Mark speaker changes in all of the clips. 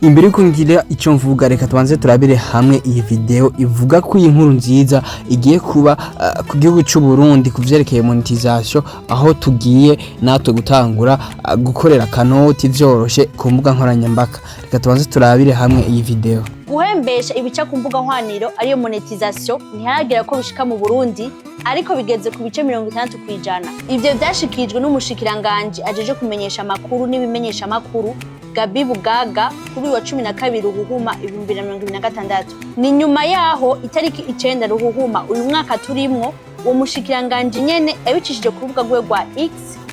Speaker 1: Imbere yuko ngira icyo mvuga, reka tubanze turabire hamwe iyi video ivuga ko iyi nkuru nziza igiye kuba ku gihugu cy'u Burundi ku vyerekeye monetization, aho tugiye natwe gutangura gukorera kanoti vyoroshe ku mbuga nkoranyambaga. Reka tubanze turabire hamwe iyi video.
Speaker 2: Guhembesha ibica ku mbuga hwaniro, ariyo monetisation, ntiharagera ko bishika mu Burundi, ariko bigeze ku bice 60%. Ivyo vyashikirijwe n'umushikiranganji ajeje kumenyesha amakuru n'ibimenyesha amakuru, Gabi Bugaga, kuri uyu wa 12 Ruhuhuma 2026. Ni nyuma yaho itariki 9 Ruhuhuma uyu mwaka turimwo, uwo mushikiranganji nyene yabicishije ku rubuga rwe rwa X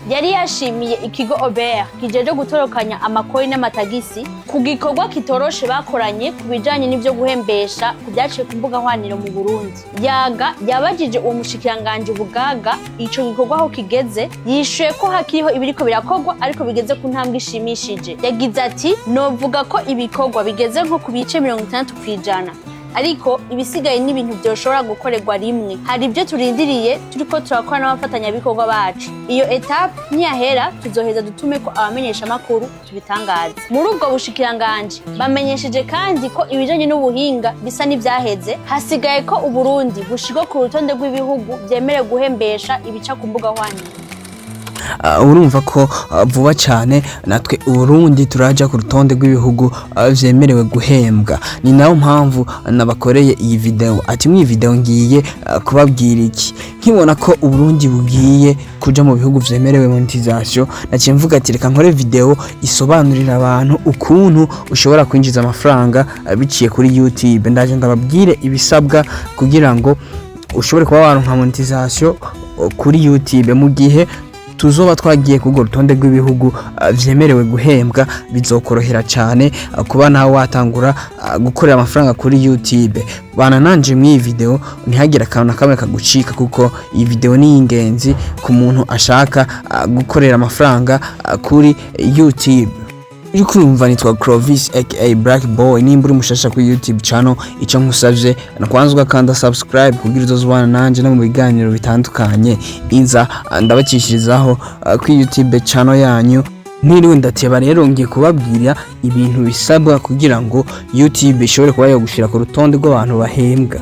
Speaker 2: yari yashimiye ikigo OBR kijeje gutorokanya amakori n'amatagisi ku gikorwa kitoroshe bakoranye ku bijanye n'ivyo guhembesha ku vyaciye ku mbuga hwaniro mu Burundi. Yaga yabajije uwo mushikiranganji Bugaga ico gikorwa aho kigeze, yishuye ko hakiriho ibiriko birakorwa ariko bigeze ku ntambwe ishimishije. Yagize ati: "Novuga ko ibikorwa bigeze nko ku bice 60%, ariko ibisigaye ni ibintu vyoshobora gukorerwa rimwe. Hari ibyo turindiriye, turiko turakora n'abafatanyabikorwa bacu. Iyo étape niyahera, tuzoheza dutume ko abamenyesha amakuru tubitangaze." Muri ubwo bushikiranganji bamenyesheje kandi ko ibijanye n'ubuhinga bisa n'ivyaheze, hasigaye ko Uburundi bushirwa ku rutonde rw'ibihugu vyemerewe guhembesha ibica ku mbuga hwaniro.
Speaker 1: Urumva ko vuba cyane natwe Uburundi turaja ku rutonde rw'ibihugu vyemerewe guhembwa. Ni nayo mpamvu nabakoreye iyi video. Ati muri iyi video ngiye kubabwira iki? Nkibona ko Uburundi bugiye kuja mu bihugu vyemerewe monetization, naciye mvuga ati reka nkore video isobanurira abantu ukuntu ushobora kwinjiza amafaranga biciye kuri YouTube. Ndaje ndababwire ibisabwa kugira ngo ushobore kuba waronka monetization kuri YouTube. Mu gihe tuzoba twagiye k'urwo rutonde rw'ibihugu vyemerewe guhembwa, bizokorohera cyane kuba nawe watangura gukorera amafaranga kuri YouTube. Bana nanje mw'iyi video, ntihagire akantu na kamwe kagucika, kuko iyi video ni ingenzi ku muntu ashaka gukorera amafaranga kuri YouTube. Uri kurumva nitwa Clovis aka Black Boy. Nimba uri mushasha kuri YouTube channel, ico nkusavye na kwanza ugakanda subscribe kugira uzozubana nanje no mu biganiro bitandukanye inza ndabacishirizaho kuri YouTube channel yanyu. Ntiriwe ndateba rero, ngiye kubabwira ibintu bisabwa kugira ngo YouTube ishobore kuba yogushira ku rutonde rw'abantu bahembwa.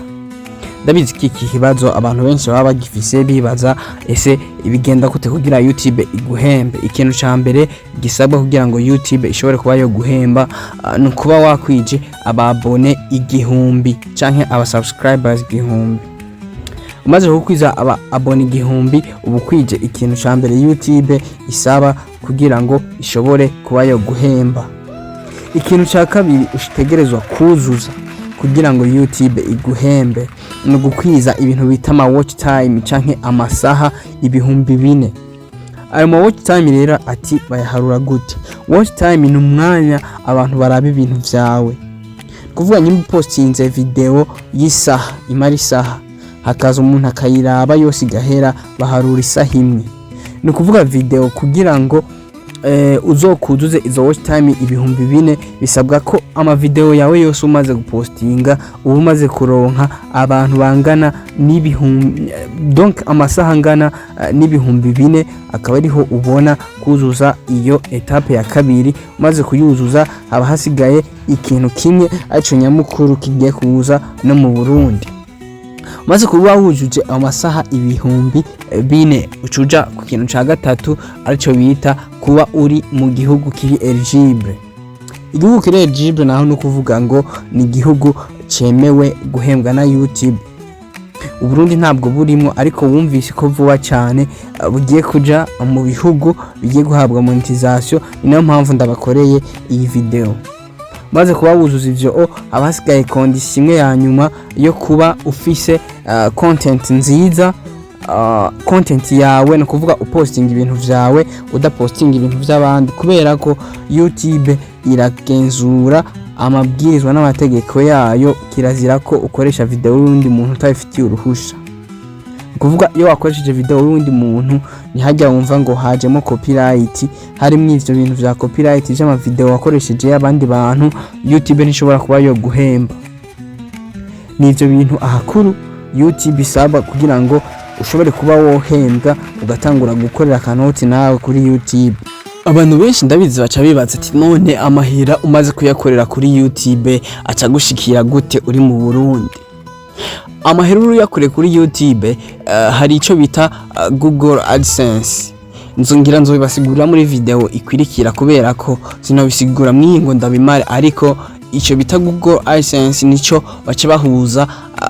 Speaker 1: Ndabizi ko iki kibazo abantu benshi baba bagifise, bibaza: ese ibigenda gute kugira YouTube iguhembe? Ikintu ca mbere gisabwa kugira ngo YouTube ishobore kuba yo guhemba ni ukuba wakwije aba abonnés 1000 canke aba subscribers 1000. Umaze gukwiza aba abonnés 1000, uba ukwije ikintu ca mbere YouTube isaba kugira ngo ishobore kuba yo guhemba. Ikintu ca kabiri utegerezwa kuzuza kugira ngo YouTube iguhembe ni ugukwiza ibintu bita ama watch time canke amasaha 4000. Ayo ma watch time rero, ati bayaharura gute? Watch time ni umwanya abantu baraba ibintu vyawe. Kuvuga nyimba upostinze video y'isaha, imara isaha, hakaza umuntu akayiraba yose igahera, baharura isaha imwe. Ni ukuvuga video kugira ngo uzokuzuze izo watch time 4000, bisabwa ko amavideo yawe yose umaze gupostinga uba umaze kuronka abantu bangana n'ibihumbi, donc amasaha angana n'4000, akaba ariho ubona kuzuza iyo étape ya kabiri. Umaze kuyuzuza, haba hasigaye ikintu kimwe arico nyamukuru kigiye kuza no mu Burundi. Umaze kuba wujuje amasaha 4000, ucuja ku kintu ca gatatu, arico bita kuba uri mu gihugu kiri éligible. Igihugu kiri éligible naho ni ukuvuga ngo ni igihugu cemewe guhembwa na YouTube. Uburundi ntabwo burimo, ariko wumvise ko vuba cyane bugiye kuja mu bihugu bigiye guhabwa monetization. Ni nayo mpamvu ndabakoreye iyi video. Maze kuba wuzuza ivyo, haba hasigaye condition imwe ya nyuma yo kuba ufise content nziza. Content yawe ni ukuvuga upostinga ibintu vyawe, udapostinga ibintu vy'abandi, kubera ko YouTube iragenzura amabwirizwa n'amategeko yayo. Kirazira ko ukoresha video y'uwundi muntu utabifitiye uruhusha. Ni ukuvuga iyo wakoresheje video y'uwundi muntu, ntihajya wumva ngo hajemo copyright, harimo ivyo bintu vya copyright vy'amavideo wakoresheje y'abandi bantu, YouTube ntishobora kuba yo guhemba. Ni ivyo bintu ahakuru YouTube isaba kugira ngo ushobore kuba wohembwa, ugatangura gukorera akanoti nawe kuri YouTube. Abantu benshi ndabizi baca bibaza ati: "None amahera umaze kuyakorera kuri YouTube aca gushikira gute uri mu Burundi?" Amahera uri uyakoreye kuri YouTube, hari ico bita Google AdSense. Nzongira nzobibasigurira muri video ikwirikira, kubera ko sinobisigura mw'iyi ngo ndabimare. Ariko ico bita Google AdSense nico baca bahuza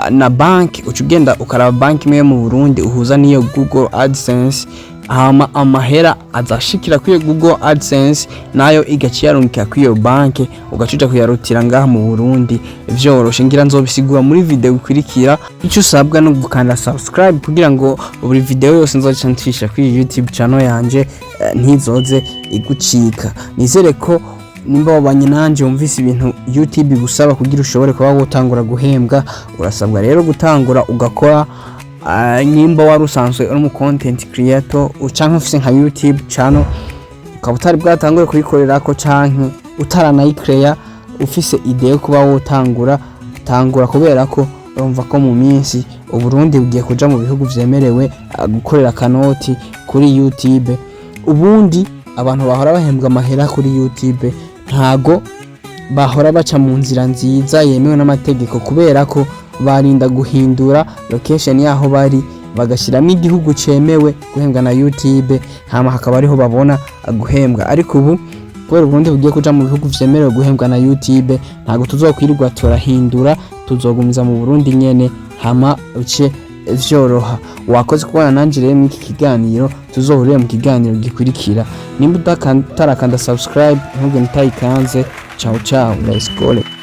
Speaker 1: na banki. Uca ugenda ukaraba banki imwe yo mu Burundi, uhuza n'iyo Google AdSense, hama amahera azashikira kuri iyo Google AdSense, nayo igaca iyarungika kuri iyo banki, ugaca uja kuyarutira ngaha mu Burundi vyoroshe. Ngira nzobisigura muri video ikurikira. Icyo usabwa no gukanda subscribe kugira ngo buri video yose nzoca ncisha kuri YouTube channel yanje ntizoze igucika. Nizere ko nimba wabanye nanje wumvise ibintu YouTube igusaba kugira ushobore kuba wotangura guhembwa. Urasabwa rero gutangura ugakora. Nimba wari usanzwe uri umu content creator canke ufise nka YouTube channel, ukaba utari bwatangure kuyikorerako canke utaranayikreya, ufise idée yo kuba wotangura, tangura, kubera ko urumva ko mu minsi Uburundi bugiye kuja mu bihugu vyemerewe gukorera akanoti kuri YouTube. Ubundi abantu bahora bahembwa amahera kuri YouTube ntago bahora baca mu nzira nziza yemewe n'amategeko, kubera ko barinda guhindura location yaho bari, bagashyiramo igihugu cemewe guhembwa na YouTube, hama hakaba ariho babona guhembwa. Ariko ubu kubera Uburundi bugiye kuja mu bihugu vyemerewe guhembwa na YouTube, ntago tuzokwirirwa turahindura, tuzogumiza mu Burundi nyene, hama uce vyoroha. Wakoze kubana nanje rero mw'iki kiganiro. Tuzohurire mu kiganiro gikurikira. Nimba utarakanda subscribe, ntugende utayikanze. Ciao ciao, let's go.